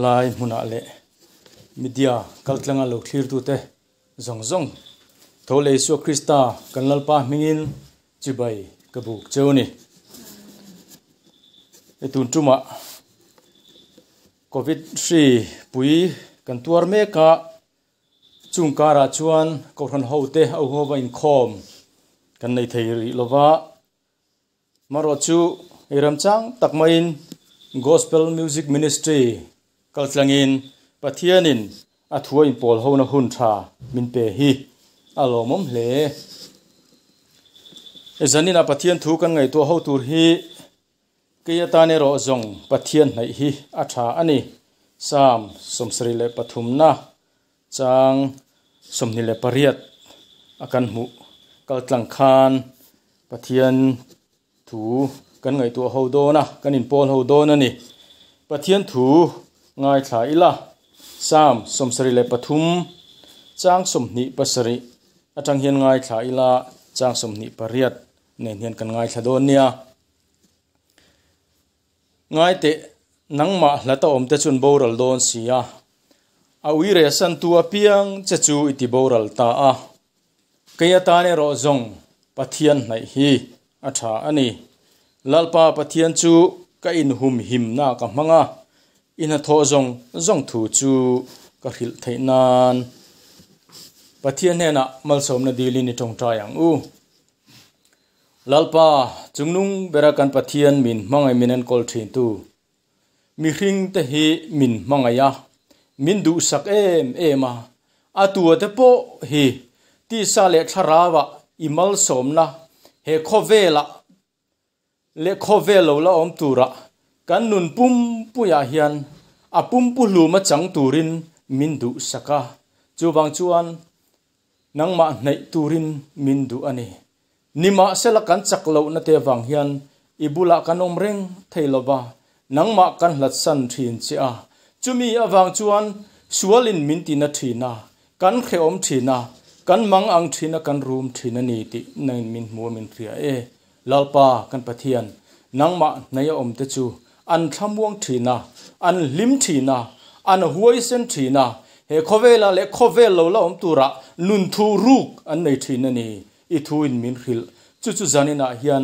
Helai hmunah leh media kaltlanga lo thlirtute zawng zawng tho leh Isua Krista kan Lalpa hmingin chibai ka buk cheu a ni. Hei tun tumah Covid hri pui kan tuar mek a, Chung karah chuan Kohhran hote a huhova inkhawm kan nei thei rih lova, marawh chu hei ramchang tak maiin Gospel Music Ministry kaltlangin Pathianin a thu a inpawl hona hun tha min pe hi a lawmawm hle. Hei zaninah Pathian thu kan ngaihtuah ho tur hi Kei atan erawh zawng Pathian hnaih hi a tha a ni. Psalm 73 na chang 28 a kan hmuh kaltlang khan Pathian thu kan ngaihtuah ho dawn a, kan inpawl ho dawn a ni. Pathian thu ngaithla ila Psalm 73 chang 27 atang hian ngaithla ila chang 28 nen hian kan ngaithla dawn nia. Ngai teh, nangmah hlata awmte chuan boral dawn si a, a ui rehsantu apiang che chu i ti boral ta a. Kei atan erawh zawng Pathian hnaih hi a tha a ni. Lalpa Pathian chu ka inhumhimna ka hmang a, i hnathawh zawng zawng thu chu ka hrilh theih nan Pathian hnenah malsawmna dilin i tawngtai ang u. Lalpa, chungnung bera kan Pathian min hmangaih min enkawl thintu, mihringte hi min hmangaih a, min duhsak em em a, a tuate pawh hi tisa leh thlarauah i malsawmna he khawvelah leh khawvel lo la awm turah kan nun pumpuiah hian a pumpuhluma chang turin min duhsak a, chuvang chuan Nangmah hnaih turin min duh a ni. Nimahsela kan chak lohna te vang hian i bulah kan awm reng thei lo va, nangmah kan hlatsan thin che a. Chumi avang chuan sualin min tina thin a, kan hrehawm thin a, kan mang ang thin a, kan rum thin a ni tih nangin min hmu a min hria e. Lalpa kan Pathian, nangmah hnaih a awmte chu an thlamuang thin a, an hlim thin a, an huaisen thin a, he khawvelah leh khawvel lo la awm turah nun thu ruk an nei thin a ni. I thuin min hrilh. Chu chu zaninah hian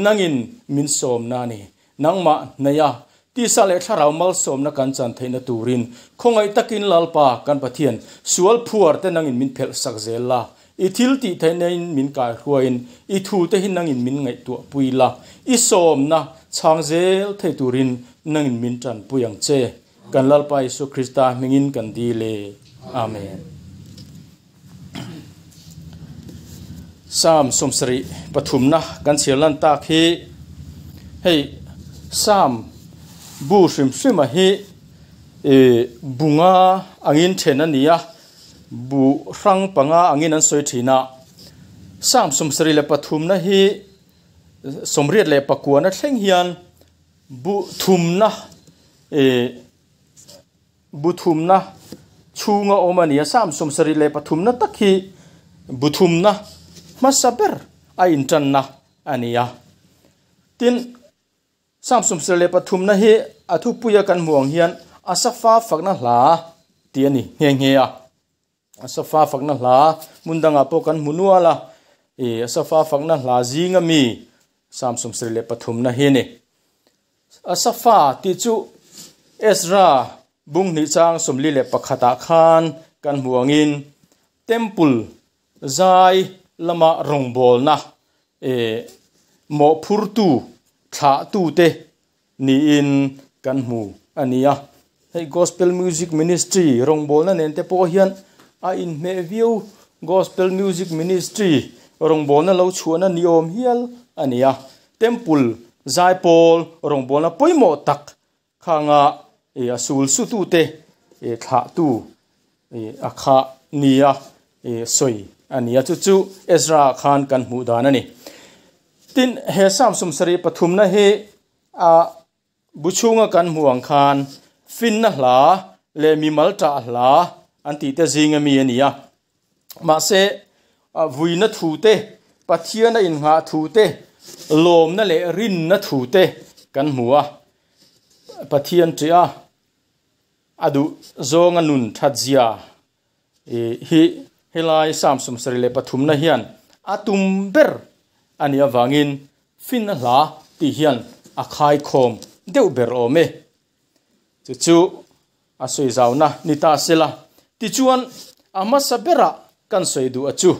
nangin min sawmna a ni. Nangmah hnaih a, tisa leh thlarau malsawmna kan chan theihna turin khawngaih takin Lalpa kan Pathian sual phuar te nangin min phelh sak zel la. I thil tih theihnain min kaihruaiin i thute hi nangin min ngaihtuah pui la, i sawmna chhang zel thei turin nangin min tanpui ang che. Kan Lalpa Isua Krista hmingin kan dil e. Amen. Psalm 73 na kan chhiar lan tak hi hei Psalm bu hrim hrima hi bunga angin then a ni a. Bu hrang panga angin an sawi thin a, Psalm 73 na hi 89 na thleng hian bu thumna bu thumna chhunga awm a ni a, Psalm 73 na tak hi bu thumna hmasa ber a intanna a ni a. Tin, Psalm 73 na hi a thupuia kan hmuh ang hian Asafa fakna hla tih a ni nghe nghe a. Asafa fakna hla hmun dangah pawh kan hmu nual a, ih Asafa fakna hla zinga mi Psalm 73 na hi a ni. Asafa tih chu Ezra bung hnih chang 41 ah khan kan hmuh angin Temple Zai lama rawngbawlna eh mawhphurtu thlahtute niin kan hmu a ni a. Hei Gospel Music Ministry rawngbawlna nen te pawh hian a inhmeh viau. Gospel Music Ministry rawngbawlna lo chhuahna ni awm hial a ni a. Temple zaipawl rawngbawlna pawimawh tak Khanga i a sul sutute i thlahtu i a khah nia i sawi a ni a, chu chu Ezra khan kan hmuh dan a ni. Tin, he Psalm 73 na hi a bu chhunga kan hmuh ang khan finna hla leh mimal ṭah hla an tihte zinga mi a ni a. Mahse, vuina thu te, Pathiana innghah thu te, lawmna leh rinna thu te kan hmu a. Pathian ṭih a. A duh zawnga nun that zia hi helai Psalm 73 na hian a tum ber a nih avangin finna hla tih hian a khaikhawm deuh ber awm e. Chu chu a sawi zauna ni ta sela. Tichuan a hmasa berah kan sawi duh a chu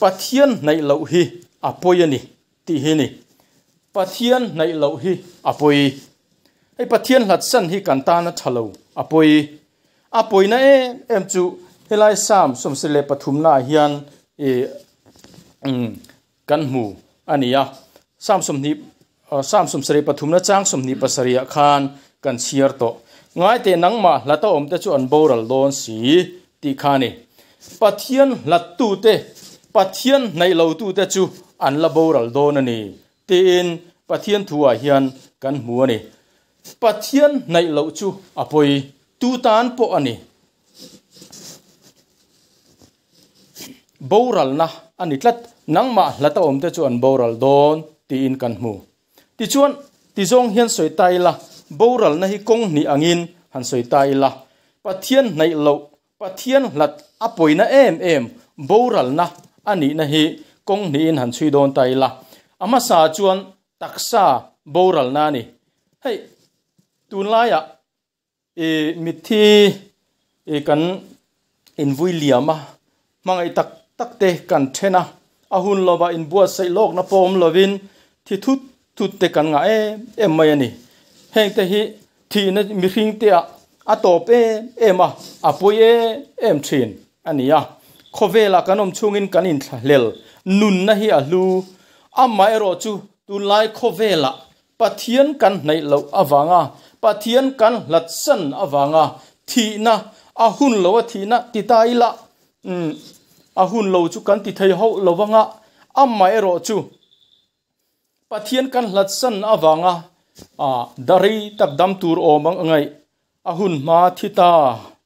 Pathian hnaih loh hi a pawi a ni tih hi ni. Pathian hnaih loh hi a pawi. Hei Pathian hlatsan hi kan tan a tha lo, a pawi. A pawina em em chu helai Psalm 73 naah hian ih kan hmu a ni a. Psalm 20 Psalm 73 na chang 27 ah khan kan chhiar tawh. Ngaite nangmah hlata awmte chu an boral dawn si tih kha a ni. Pathian hlattute, Pathian hnaih lotute chu an la boral dawn a ni tiin Pathian thuah hian kan hmu a ni. Pathian hnaih loh chu a pawi tu tan pawh a ni. Boralna a ni tlat. Nangmah hlata awmte chu an boral dawn tiin kan hmu. Tichuan, tizawng hian sawi ta ila, boralna hi kawng hnih angin han sawi ta ila, Pathian hnaih loh, Pathian hlat a pawina em em boralna a nihna hi kawng hnihin han chhui dawn ta ila. A hmasa chuan taksa boralna a ni. Hei, tunlaiah I mitthi i kan invui liam a, hmangaih tak tak te kan then a, a hun lovah inbuatsaih lawkna pawh awm lovin thi thut thut te kan ngah em em mai a ni. Heng te hi thihna mihring te ah a tawp em em a, a pawi em em thin a ni a. Khawvelah kan awm chhungin kan inthlahlel nunna hi a hlu, amaherawh chu tunlai khawvelah Pathian kan hnaih loh avanga, Pathian kan hlatsan avanga thihna, a hun lo a thihna ti ta ila, umm, a hun lo chu kan ti thei hauh lo anga, amaherawh chu Pathian kan hlatsan avanga ah darei tak dam tur awm ang angaih, a hun hma thi ta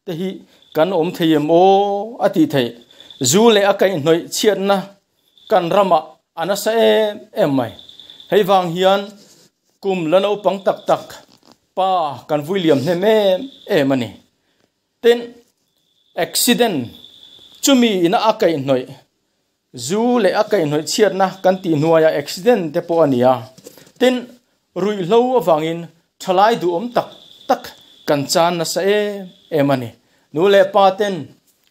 te hi kan awm thei em aw a tih theih. Zu leh a kaihhnawih chhiatna kan ramah a nasa em em mai. Hei vang hian kum la naupang tak tak pa kan vui liam hnem em em a ni. Tin, accident chumi ina a kaihhnawih zu leh a kaihhnawih chhiatna kan tih hnuaiah accident te pawh a ni a. Tin, ruihhlo avangin thalai duhawm tak tak kan chan nasa em em a ni. Nu leh pa ten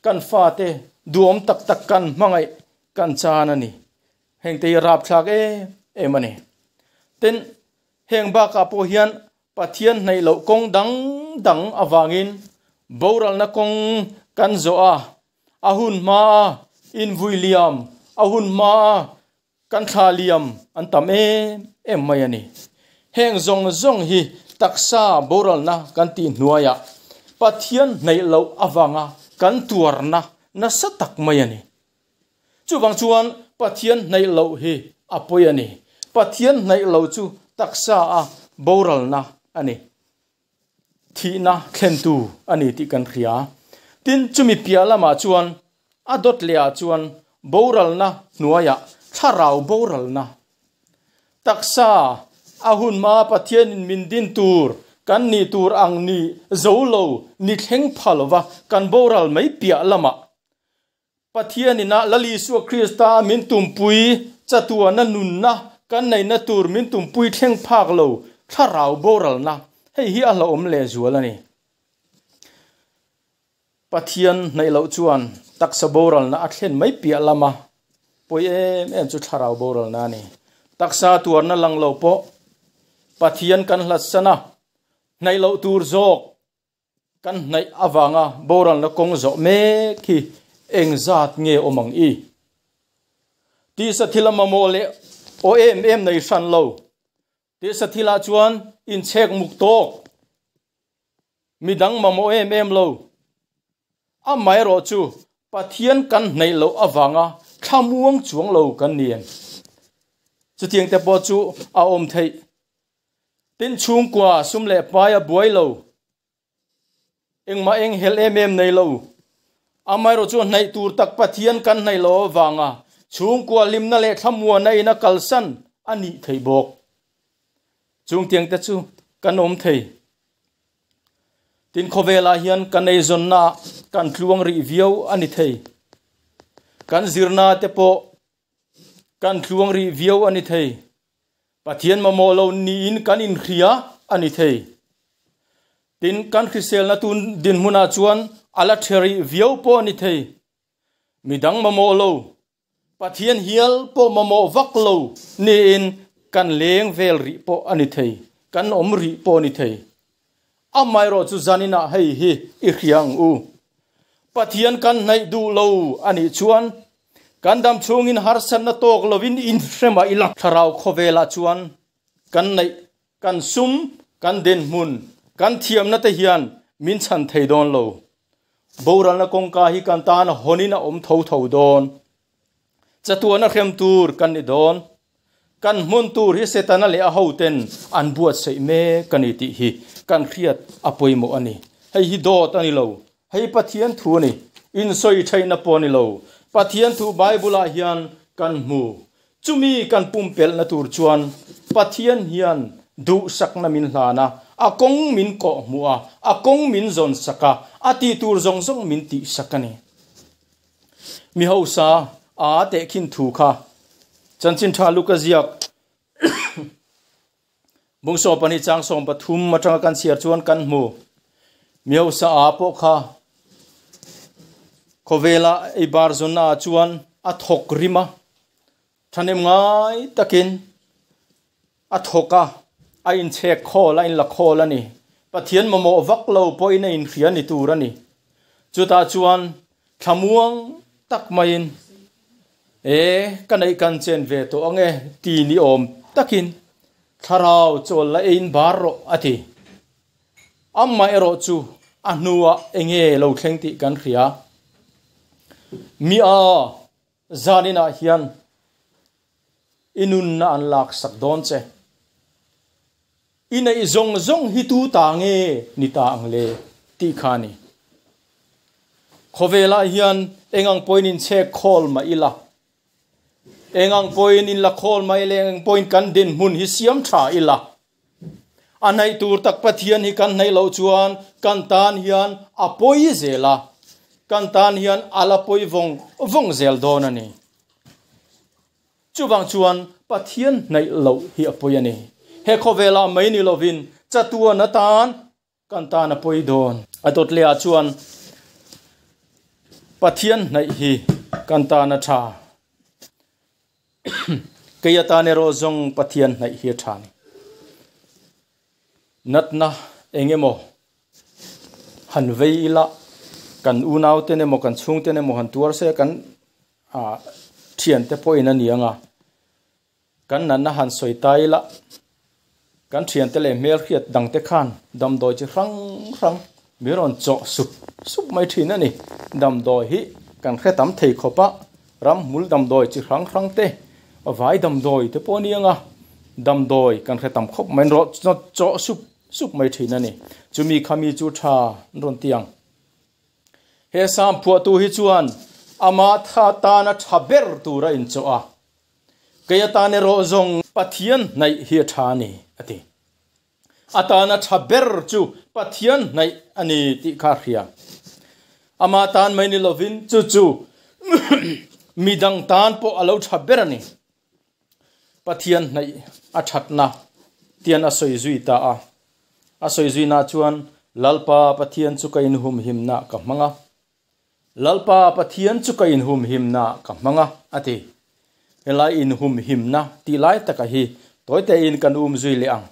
kan fate duhawm tak tak kan hmangaih kan chan a ni. Hengte hi rapthlak em em a ni. Tin, heng bakah pawh hian Pathian hnaih loh kawng dang dang avangin boralna kawng kan zawh a, a hun hmaa invui liam, a hun hmaa kan thla liam an tam em em mai a ni. Heng zawng zawng hi taksa boralna kan tih hnuaiah Pathian hnaih loh avanga kan tuarna nasa tak mai a ni. Chuvang chuan Pathian hnaih loh hi a pawi a ni. Pathian hnaih lo chu taksa a boralna a ni. Thihna thlentu a ni tih kan hria. Tin, chumi piah lamah chuan a dawt lehah chuan boralna hnuaiah thlarau boralna Taksa a hun hma Pathianin min din tur, kan nih tur ang ni zo lo, ni thleng pha lova kan boral mai piah lamah Pathianin a Lal Isua Krista min tumpui chatuana nunna kan neihna tur min tumpui thleng phak lo thlarau boralna hei hi a hlauhawm lehzual a ni. Pathian hnaih loh chuan taksa boralna a thlen mai piah lama pawi em em chu thlarau boralna a ni. Taksa tuarna lang lo pawh Pathian kan hlatsan a, hnaih loh tur zawk kan hnaih avanga boralna kawng zawh mek hi engzat nge awm ang i? Tisa thil a mamawh leh aw em em nei hran lo. Tisa thilah chuan inchhek muk tawk. Midang mamawh em em lo. Amaherawh chu Pathian kan hnaih loh avanga thlamuang chuang lo kan ni em? Chutiang te pawh chu a awm theih. Tin chhungkua sum leh pai a buai lo. Engmah eng helh em em nei lo. Amaherawh chu hnaih tur tak Pathian kan hnaih loh avanga chhungkua hlimna leh thlamuana in a kalsan a nih theih bawk. Chungtiang te chu kan awm thei. Tin khawvelah hian kan eizawnna kan tluang rih viau a ni thei. Kan zirna te pawh kan tluang rih viau a ni thei. Pathian mamawh lo niin kan inhria a ni thei. Tin kan hriselna tun dinhmunah chuan a la ṭhe rih viau pawh a ni thei. Midang mamawh lo, Pathian hial pawh mamawh vak lo niin kan leng vel rih pawh a ni thei, kan awm rih pawh a ni thei. Amaherawhchu zaninah hei hi i hria ang u. Pathian kan hnaih duh lo a nih chuan kan dam chhungin harsatna tawk lovin inhre mah ila. Thlarau khawvelah chuan kan neih, kan sum, kan dinhmun, kan thiamna te hian min chhan thei dawn lo. Boralna kawngka hi kan tan hawnin a awm tho tho dawn. Chatuahna hrem tur kan ni dawn. Kan hmun tur hi Setana leh a hoten an buatsaih mek a ni tih hi kan hriat a pawimawh a ni. Hei hi dawt a ni lo. Hei Pathian thu a ni. Insawi thaihna pawh a ni lo. Pathian thu Bible-ah hian kan hmu. Chumi kan pumpelhna tur chuan Pathian hian duhsakna min hlan a, a kawng min kawhhmuh a, a kawng min zawnsak a, a tih tur zawng zawng min tihsak a ni. Mi hausa a tehkhin thu kha Chanchin Tha Luka ziak Bungsaw pahnih chang 13 atanga kan chhiar chuan kan hmu. Mi hausa a pawh kha khawvela ei bar zawnna ah chuan a thawk rim a, thahnem ngai takin a thawk a, a inchhek khawl a, inla khawl a ni. Pathian mamawh vak lo pawhin a inhria ni tur a ni. Chutah chuan thlamuang tak maiin, E, ka neih kan chen ve tawh ang e, ti ni awm takin thlarau chawl la eiin bar rawh, a ti. Amah erawh chu a hnuah enge lo thleng tih kan hria. Mi a zaninah hian i nunna an laksak dawn che. I neih zawng zawng hi tu ta nge ni ta ang le tih kha a ni. Khawvelah hian eng ang pawhin inchhek khawl mah ila, eng ang pawhin inla khawl mah ila, eng ang pawhin kan dinhmun hi siam tha ila, a hnaih tur tak Pathian hi kan hnaih loh chuan kan tan hian a pawi zel a, kan tan hian a la pawi vawng vawng zel dawn a ni. Chuvang chuan Pathian hnaih loh hi a pawi a ni. He khawvelah mai ni lovin chatuan atan kan tan a pawi dawn. A dawt leh ah chuan Pathian hnaih hi kan tan a tha. Kei atan erawh zawng Pathian hnaih hi a tha a ni. Natna eng emaw han vei ila kan unauten emaw kan chhungten emaw han tuar se kan thiante pawhin a ni ang a, kan natna han sawi ta ila kan thiante leh hmelhriat dangte khan damdawi chi hrang hrang min rawn chawh sup sup mai thin a ni. Damdawi hi kan hre tam thei khawp a, ramhmul damdawi chi hrang hrang te, vai damdawi te pawh a ni ang a, damdawi kan hre tam khawp mai, an rawn chawh sup sup mai thin a ni. Chumi khami chu tha an rawn ti ang. He Sam phuahtu hi chuan ama tha tana tha ber tur a inchawh a, Kei atan erawh zawng Pathian hnaih hi a tha a ni, a ti. A tana tha ber chu Pathian hnaih a ni tih kha a hria. Ama tan mai ni lovin chu chu midang tan pawh a lo tha ber a ni. Pathian hnaih a thatna tian a sawi zui ta a. A sawi zuina chuan, Lalpa Pathian chu ka inhumhimna ka hmang a. Lalpa Pathian chu ka inhumhimna ka hmang a, a ti. Helai inhumhimna tih lai taka hi tawi tein kan um zui leh ang.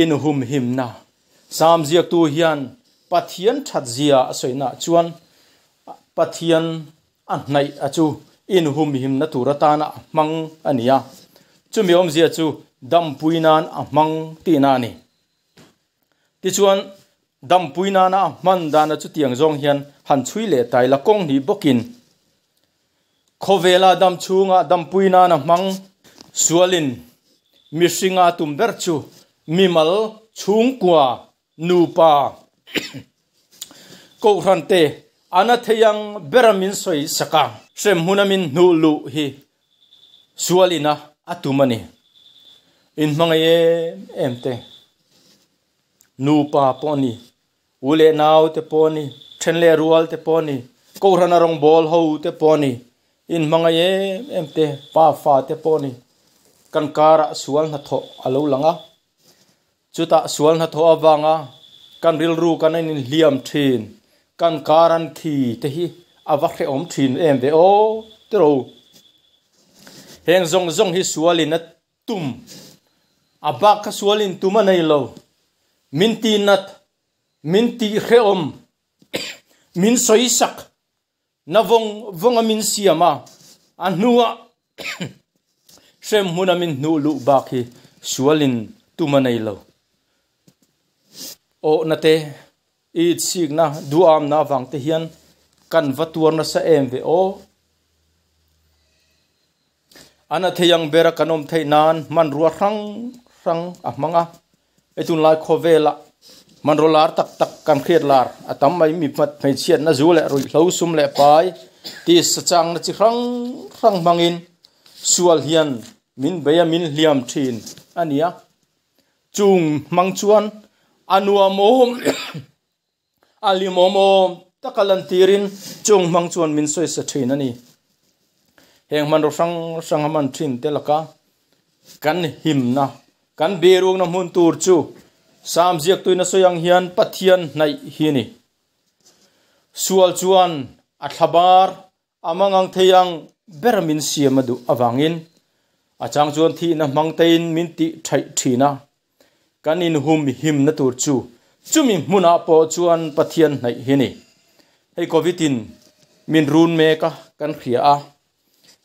Inhumhimna. Sam ziaktu hian Pathian thatzia a sawinaah chuan Pathian A hnaih a chu inhumhimna tur atana a hmang a ni a, chumi awmzia chu dampui nan a hmang tihna a ni. Tichuan, dampui nana a hman dana chutiang zawng hian han chhui leh tai la kawng hnih bawkin khawvela dam chhunga dampui nana hmang sualin mihringa tum ber chu mimal chhungkua Nupa Kohhran te a na thei ang bera min sawi sak a, hremhmuna min hnuh luh hi sualina a tum a ni. Inhmangaih em em te, nupa pawh ni, U leh nau te pawh a ni, then leh rual te pawh a ni, Kohhrana rawngbâwl ho te pawh a ni, inhmangaih em em te, pa fa te pawh a ni, kan kârah sual hnathawh a lo lang a. Chutah sual hnathawh avanga kan rilru kan en inhliam thin, kan kar an khi te hi a va hrehawm thin em ve aw tiro. Heng zawng zawng hi sualin a tum, a bak kha sualin tum a nei lo. Min tihnat, min tihhrehawm, min sawisak Na vawng vawng a min siam a, a hnuah hrem hmun a min hnuh luh bak hi sualin tum a nei lo. Awhna te, itsikna, duamna avang te hian kan va tuar nasa em ve aw. A na thei ang bera kan awm theih nan hmanrua hrang hrang a hmang a, Hei tunlai khawvelah hmanraw lar tak tak kan hriat lar a tam mai, mi hmat hmeichhiatna zu leh ruihhlo sum leh pai tisa changna chi hrang hrang hmangin sual hian min bei a min hliam thin a ni a, chung hmang chuan a nuam awm a hlimawm awm taka lantirin chung hmang chuan min sawisa thin a ni. Heng hmanraw hrang hrang a hman thin te laka kan himna, kan birukna hmun tur chu Sam ziaktuin a sawi ang hian Pathian hnaih hi a ni. Sual chuan a thlabar a mangang thei ang ber min siam a duh avangin a chang chuan thihna hmang tein min tih thaih thin a. Kan inhum himna tur chu chumi hmunah pawh chuan Pathian hnaih hi ni. Hei Covid in min run mek a, kan hria a,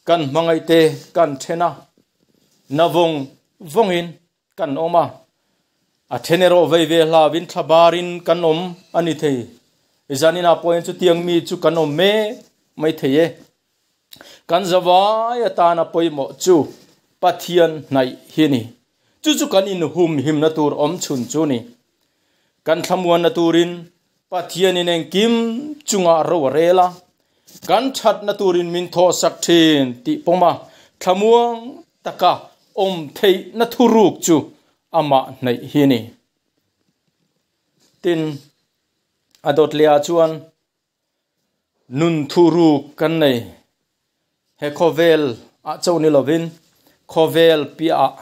kan hmangaih te kan then a, na vawng vawngin kan awm a, a then erawh vei ve hlauin thlabarin kan awm a ni thei. Zaninah pawhin chutiang mi chu kan awm mek mai thei e. Kan zavai atana pawimawh chu Pathian hnaih hi a ni. Chu chu kan inhumhimna tur awm chhun chu a ni. Kan thlamuanna turin Pathianin engkim chungah ro a rel a, kan thatna turin min thawhsak thin tih pawma thlamuang taka awm theihna thuruk chu amah hnaih hi a ni. Tin, a dawt lehah chuan Nun thuruk kan nei. He khawvel ah chauh ni lovin khawvel piah ah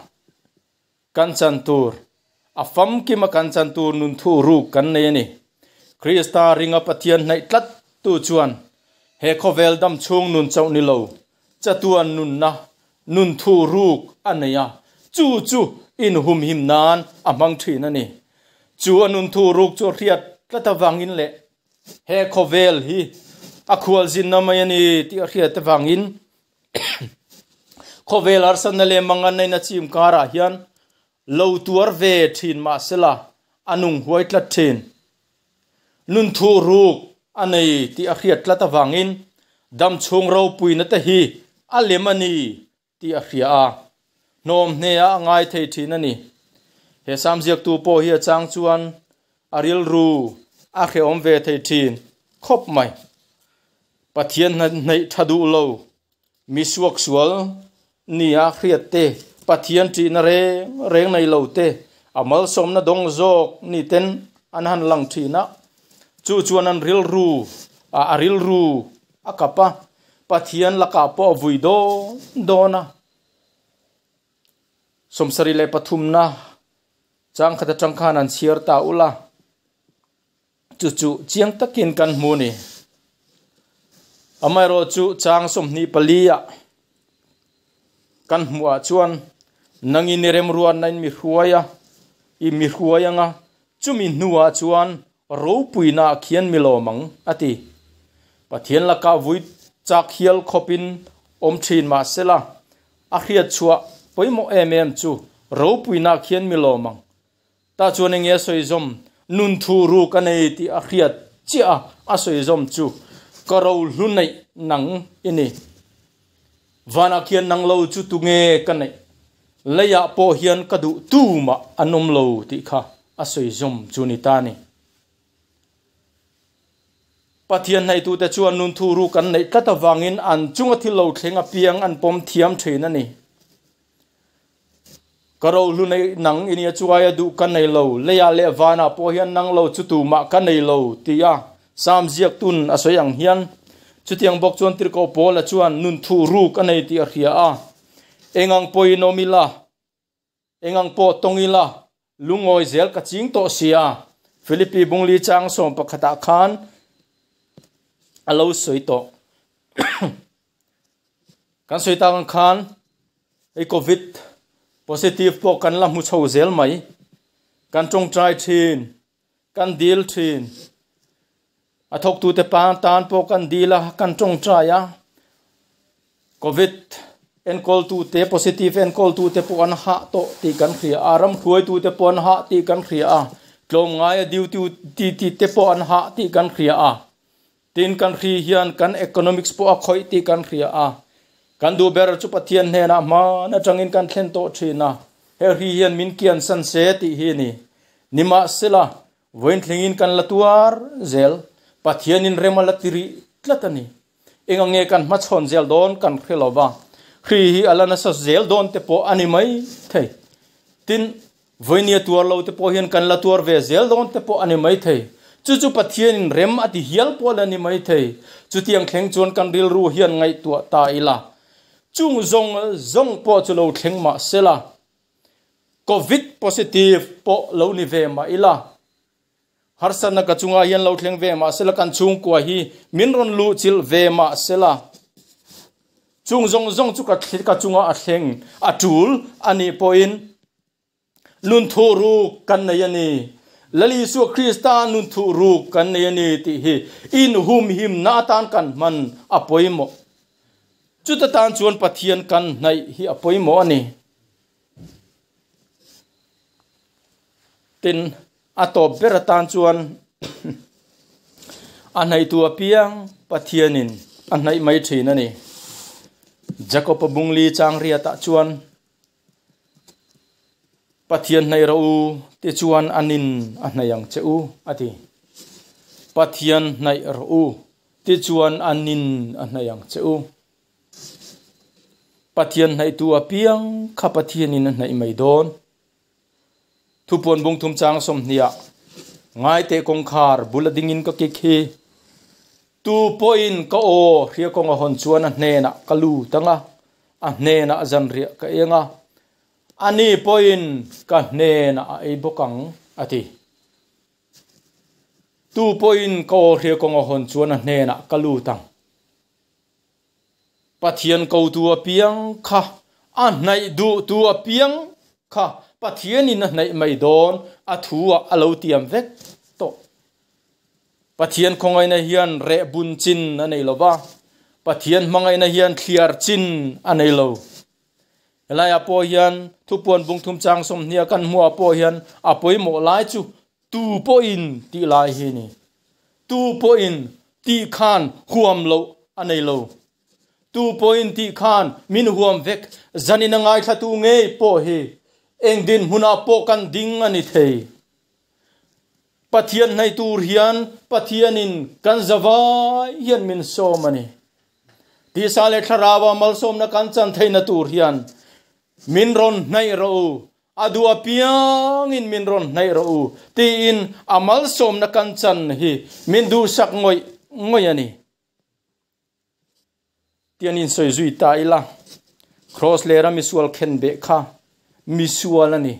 kan chan tur, a famkim a kan chan tur nun thuruk kan nei a ni. Krista ringa Pathian hnaih tlat tu chuan he khawvel dam chhung nun chauh ni lo, chatuan nunna, nun thuruk a nei a, chu chu inhumhim nan a hmang thin a ni. Chu a nun thuruk chu hriat tlat avangin leh He khawvel hi a khualzinna mai a ni tih a hriat avangin khawvel harsatna leh manganna chim karah hian lo tuar ve thin mahsela a nung huai tlat thin. Nun thuh ruk a nei tih a hriat tlat avangin damchhung ropuina te hi a lem a ni tih a hria a, hnawm hneah a ngai thei thin a ni. He Sam ziaktu pawh hi a chang chuan a rilru a hrehawm ve thei thin khawp mai. Pathian hnaih tha duh lo, mi suaksual nia hriat te, Pathian ṭihna reng reng nei lo te, a malsawmna dawng zawk ni ten an han lang thin a, chu chuan an rilru a rilru a kap a, Pathian lakah pawh a vui dawn dawn a. 73 na chang khat atang khan an chhiar ta ul a, chu chu chiang takin kan hmu a ni. Amaherawh chu chang 24 ah kan hmuh ah chuan nangin i remruatna in mi hruai a, i mi hruai anga chumi hnuah chuan Ropuina ah khian mi lawm ang, a ti. Pathian lakah vui chak hial khawpin awm thin mah sela, a hriat chhuah pawimawh em em chu ropuina ah khian mi lawm ang. Tah chuan enge a sawi zawm? Nun thu ruk a nei tih a hriat chiah a, a sawi zawm chu, Ka rohlu neih nang i ni. Vanah khian nang lo chu tunge ka neih? Leiah pawh hian ka duh tumah an awm lo tih kha a sawi zawm chu ni ta ni. Pathian hnaitute chuan nun thu ruk an neih tlat avangin an chunga thil lo thleng apiang an pawm thiam thin a ni. Ka rohlu nei nang i nia chu aia duh ka nei lo, leiah leh vanah pawh hian nang lo chu tumah ka nei lo, tia Sam ziaktun a sawi ang hian chutiang bawk chuan Tirhkoh Paula chuan nun thuh ruk a nei tih a hria a, Eng ang pawhin awm ila, eng ang pawh tawng ila, lungawi zel ka ching tawh sia, Philippi bungli chang sawm pakhatah khan a lo sawi tawh. Kan sawi tak ang khan hei covid positive pawh kan la hmu chho zel mai. Kan tawngtai thin, kan dil thin. A thawktute pa tan pawh kan dil a, kan tawngtai a. Covid enkawltute, positive enkawltute pawh an hah tawh tih kan hria a, ram hruaitute pawh an hah tih kan hria a, tlawmngaia duty tite pawh an hah tih kan hria a. Tin, kan hri hian kan economics pawh a khawih tih kan hria a, kan duh ber chu Pathian hnenah hman atangin kan thlen tawh thin a, he hri hian min kian san se tih hi a ni. Nimahsela, vawiin thlengin kan la tuar zel, Pathianin rem a la ti rih tlat a ni. Eng ang nge kan hmachhawn zel dawn kan hre lo va, hri hi a la nasa zel dawn te pawh a ni mai thei. Tin, Vawinia tuar lo te pawh hian kan la tuar ve zel dawn te pawh a ni maithei. Chu chu Pathianin rem a ti hial pawh la ni maithei. Chutiang thleng chuan kan rilru hian ngaihtuah ta ila. Chung zawng zawng pawh chu lo thleng mah sela, Covid positive pawh lo ni ve mah ila, harsatna ka chungah hian lo thleng ve mah sela, kan chhungkua hi min rawn luhchilh ve mah sela, chung zawng zawng chu ka ka chungah a thleng a tul a nih pawhin nun thuh ruk kan nei a ni. Lal Isua Krista nun thuh ruk kan nei a ni tih hi inhumhimna atan kan hman a pawimawh. Chuta tan chuan Pathian kan hnaih hi a pawimawh a ni. Tin, a tawp ber atan chuan a hnaihtu apiang Pathianin a hnaih mai thin a ni. Jakob-a bungli chang riatah chuan Pathian hnaih rawh u tichuan a nin a hnaih ang che u a ti. Pathian hnaih rawh u tichuan a nin a hnaih ang che u. Pathian hnaihtu apiang kha Pathianin a hnaih mai dawn. Thupuan bung thum chang sawmhniah Ngaiteh kawngkhar bul a dingin ka kik hi. Tu pawhin ka aw hria kawng a hawn chuan a hnenah ka lut ang a, a hnenah zanriah ka eng a, ani pawhin ka hnenah a ei bawk ang, a ti. Tu pawhin ka aw hria kawng a hawn chuan a hnenah ka lut ang. Pathian kotu apiang kha a hnaih duhtu apiang kha Pathianin a hnaih mai dawn a thu ah a lo tiam vek tawh. Pathian khawngaihna hian reh bun chin a nei lo va, Pathian hmangaihna hian thliar chin a nei lo. Helaiah pawh hian thupuan bungthum chang sawmhnia kan hmuhah pawh hian a pawimawh lai chu Tu pawhin tih lai hi ni. Tu pawhin tih khan huam loh a nei lo. Tu pawhin tih khan min huam vek zanin a ngaithlatu ngei pawh hi eng dinhmunah pawh kan ding a ni thei. Pathian hnaih tur hian Pathianin kan zavai hian min sawm a ni. Tisa leh Thlarau-a malsawmna kan chan theihna tur hian min rawn hnaih rawh u. A duh apiangin min rawn hnaih rawh u tiin a malsawmna kan chan hi min duhsak ngawih ngawih a ni. Tian insawi zui ta ila, Kraws lera misual khenbeh kha misual a ni,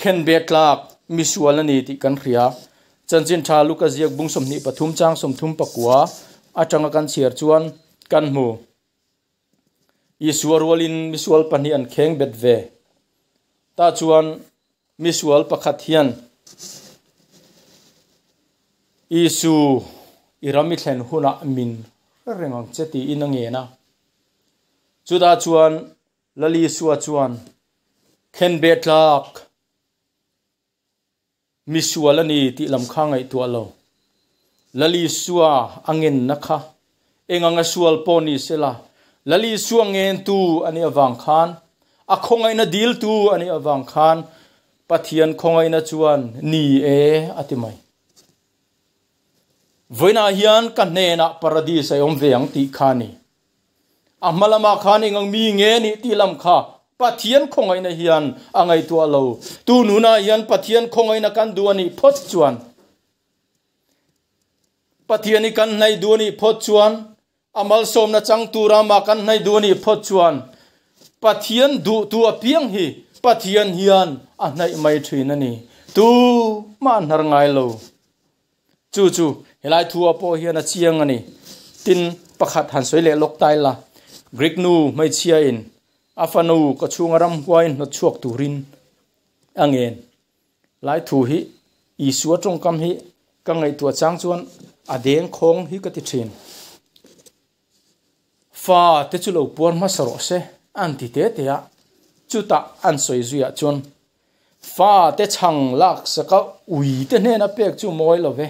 khenbeh tlak misual a ni tih kan hria. Chanchin tha Luka ziak bung 23 chang 34 atanga kan chhiar chuan kan hmu. Isua rualin misual pahnih an kheng bet ve. Tah chuan misual pakhat hian Isu i ram i thlen hunah min hre reng ang che tiin a ngen a. Chutah chuan Lal Isua chuan khenbeh tlak Misual a ni tih lam kha ngaihtuah lo. Lal Isua a ngenna kha eng anga sual pawh ni sela, Lal Isua ngentu a nih avang khan, a khawngaihna diltu a nih avang khan Pathian khawngaihna chuan ni e a ti mai. Vawiinah hian ka hnenah Paradis a awm ve ang tih kha a ni. A hma lamah khan eng ang mi nge nih tih lam kha Pathian khawngaihna hian a ngaihtuah lo. Tun hunah hian Pathian khawngaihna kan duh a nih phawt chuan, Pathian hi kan hnaih duh a nih phawt chuan, a malsawmna chang tura mah kan hnaih duh a nih phawt chuan, Pathian duhtu apiang hi Pathian hian a hnaih mai thin a ni. Tu mah a hnar ngai lo. Chu chu helai thu ah pawh hian a chiang a ni. Tin, pakhat han sawi leh lawk ta ila, Greek nu hmeichhia in a fanu ka chhunga ramhuai hnawt chhuak turin a ngen lai thu hi Isua tawngkam hi ka ngaihtuah chang chuan a deng khawng hi ka ti thin. Fa te chu lo puar hmasa rawh se an ti te te a, chutah an sawi zuiah chuan fa te chhang lak saka ui te hnena pek chu mawi lo ve.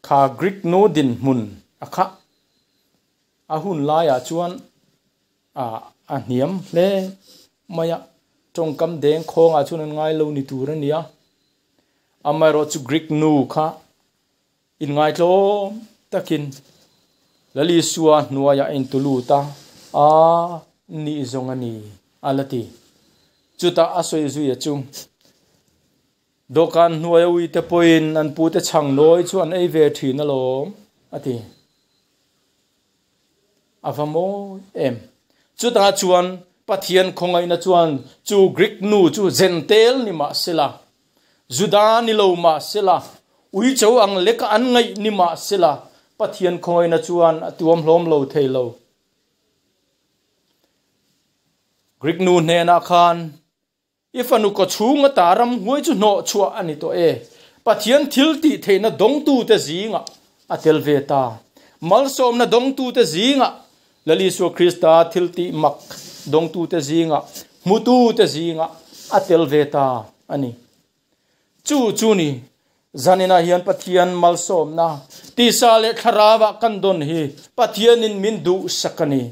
Kha Greek nu dinhmun a kha a hun laiah chuan a a hniam hle mai a, tawngkam deng khawngah chuan an ngai lo ni tur a nia. Amaherawhchu Greek nu kha Inngaitlawm takin Lal Isua hnuaiah a intu lut a, A nih zawng a ni, a la ti. Chutah a sawi zuia chu, Dawhkan hnuaia uite pawhin an pute chhang nawi chu an ei ve thin alawm, a ti. A va mawi em! Chutah chuan Pathian khawngaihna chuan chu Greek nu chu Jentail ni mah sela, Juda ni lo mah sela, uicho ang leka an ngaih ni mah sela, Pathian khawngaihna chuan a tuam hlawm lo thei lo. Greek nu hnenah khan I fanu kawchhung ata ramhuai chu hnawh chhuah a ni tawh e. Pathian thil tih theihna dawngtute zingah a tel ve ta. Malsawmna dawngtute zingah, Lal Isua Krista thil tih mak dawngtute zingah, hmutute zingah a tel ve ta a ni. Chu chu ni, zaninah hian Pathian malsawmna, tisa leh thlarauah kan dawn hi Pathianin min duhsak a ni.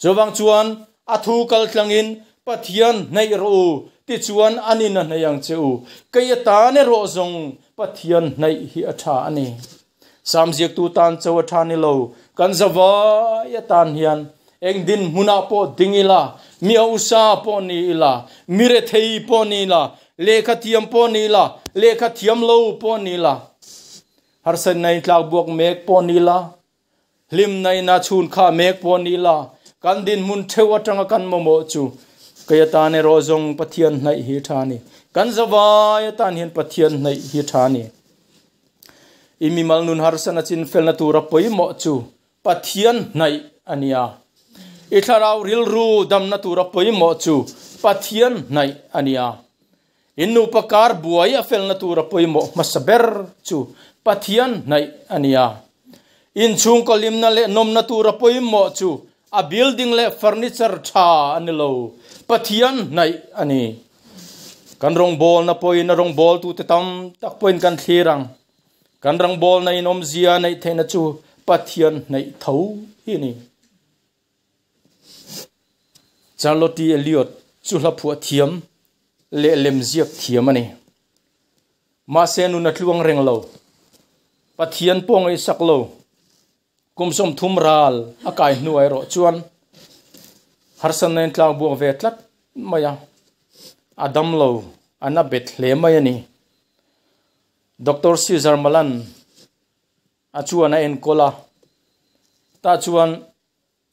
Chuvang chuan a thu kal tlangin Pathian hnaih rawh u, tichuan an in a hnaih ang che u. Kei atan erawh zawng Pathian hnaih hi a tha a ni. Sam ziaktu tan cho a tha ni lo, kan zavai atan hian eng dinhmunah pawh ding ila, mi hausa pawh ni ila, mi rethei pawh ni ila, lehkha thiam pawh ni ila, lehkha thiam lo pawh ni ila, harsatna in tlak buak mek pawh ni ila, Hlimna ina chhun kha mek pawh ni la, kan dinhmun theuh atanga kan mamawh chu kei atan erawh zawng Pathian hnaih hi tha a ni. Kan zavai atan hian Pathian hnaih hi tha a ni. I mimal nun harsana chinfelna tura pawimawh chu Pathian hnaih a nia. I thlarau rilru damna tura pawimawh chu Pathian hnaih a nia. In nupa kar buai a felna tura pawimawh hmasa ber chu Pathian hnaih a ni a. Inchhungkaw limna leh nawmna tura pawimawh chu a building leh furniture tha a ni lo, Pathian hnaih a ni. Kan rawngbawlna pawhin a rawngbawltute tam tak pawhin kan thlir ang. Kan rawngbawlna in awmzia neih theihna chu Pathian hnaih tho hi a ni. Charlotte Elliot chu hla phuah thiam leh lemziak thiam a ni. Mahse nun a tluang reng lo. Pathian pawh ngaihsak lo. Kum 30 ral a kai hnu erawh chuan harsatna in tlak buak ve tlat mai a. A dam lo, a na bet hle mai a ni. Doctor Cesar Malan a chuan a enkawl a. Tah chuan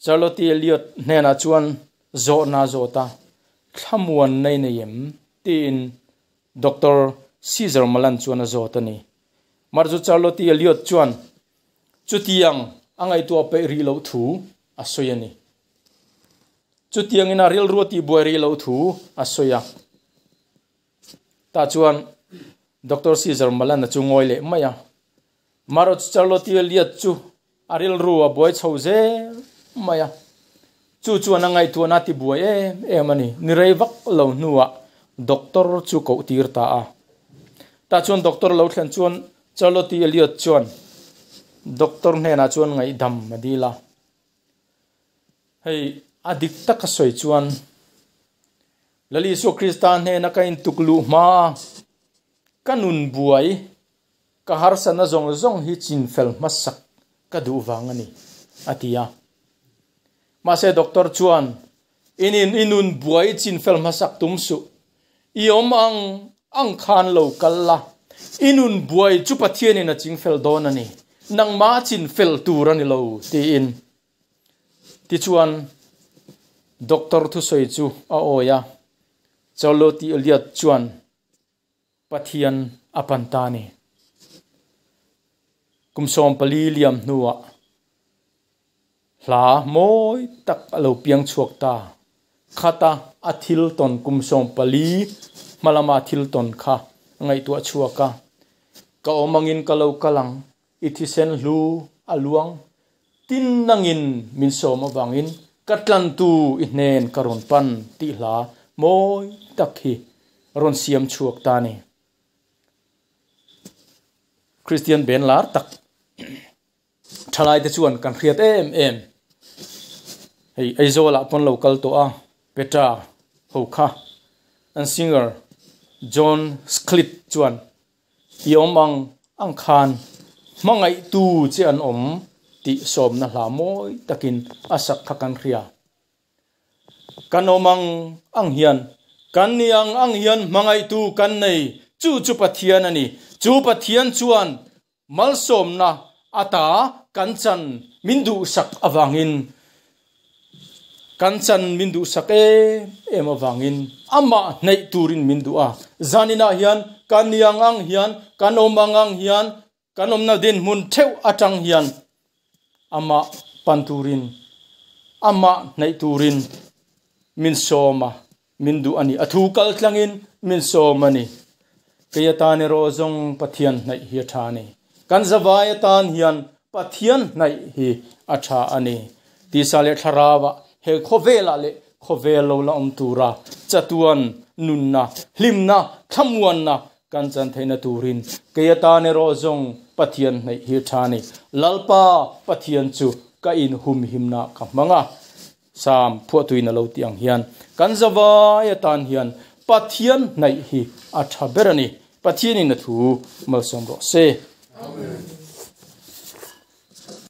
Charlotte Elliot hnenah chuan zawhna a zawt a, Thlamuan nei nei em? tiin Doctor Cesar Malan chuan a zawt a ni. Mar chu Charlotte Elliot chuan chutiang a ngaihtuah peih rih loh thu a sawi a ni. Chutiangin a rilru a tihbuai rih loh thu a sawi a. Tah chuan Doctor Cesar Malan-a chu ngawi leh mai a. Maroch Charlotte Elliot chu a rilru a buai chho zel mai a, chu chuan a ngaihtuahna a tibuai em em a ni. Ni rei vak lo hnuah doctor chu koh tir ta a. Tah chuan doctor lo thlen chuan Charlotte Elliot chuan doctor hnenah chuan ngaihdam a dil a. Hei a dik taka sawi chuan Lal Isua Krista hnena ka intuk luh hma ka nun buai Ka harsatna zawng zawng hi chinfel hmasak ka duh vang a ni, a ti a. Mahse doctor chuan, Inin i nun buai chin fel hmasak tum suh. I awm ang ang khan lo kal la, i nun buai chu Pathianin a ching fel dawn a ni, nangmah chin fel tur a ni lo, tiin. Tichuan, doctor thusawi chu a awi a, Charlotte Elliot chuan Pathian a pan ta a ni. Kum 14 liam hnuah hla mawi tak a lo piang chhuak ta. Khata a thil tawn kum 14 hma lama thil tawn kha a ngaihtuah chhuak a, Ka awm angin ka lo kal ang, i thisen hlu a luang tin nangin min sawm avangin ka tlantu i hnen ka rawn pan tih hla mawi tak hi rawn siam chhuak ta a ni. Kristian ben lar tak thalaite chuan kan hriat em em. Hei Aizawlah pawn lo kal tawh a, Petra ho kha an singer John Sklit chuan I awm ang ang khan hmangaihtu che an awm tih sawmna hla mawi takin a sak kha kan hria. Kan awm ang ang hian, kan ni ang ang hian hmangaihtu kan nei, chu chu Pathian a ni. Chu Pathian chuan malsawmna ata kan chan min duhsak avangin, kan chan min duhsak em em avangin amah hnaih turin min duh a. Zaninah hian kan ni ang ang hian, kan awm ang ang hian, Kan awmna dinhmun theuh atang hian amah pan turin, amah hnaih turin min sawm a, min duh a ni. A thu kal tlangin min sawm a ni. Kei atan erawh zawng Pathian hnaih hi a tha a ni. Kan zavai atan hian Pathian hnaih hi a tha a ni. Tisa leh thlarauah he khawvelah leh khawvel lo la awm tura chatuan nunna, hlimna, thlamuanna Kan chan theihna turin kei atan erawh zawng Pathian hnaih hi tha ni. Lalpa Pathian chu ka inhumhimna ka hmang a. Sam phuahtuin a lo tih ang hian kan zavai atan hian Pathian hnaih hi a tha ber a ni. Pathianin a thu malsawm rawh se. Amen.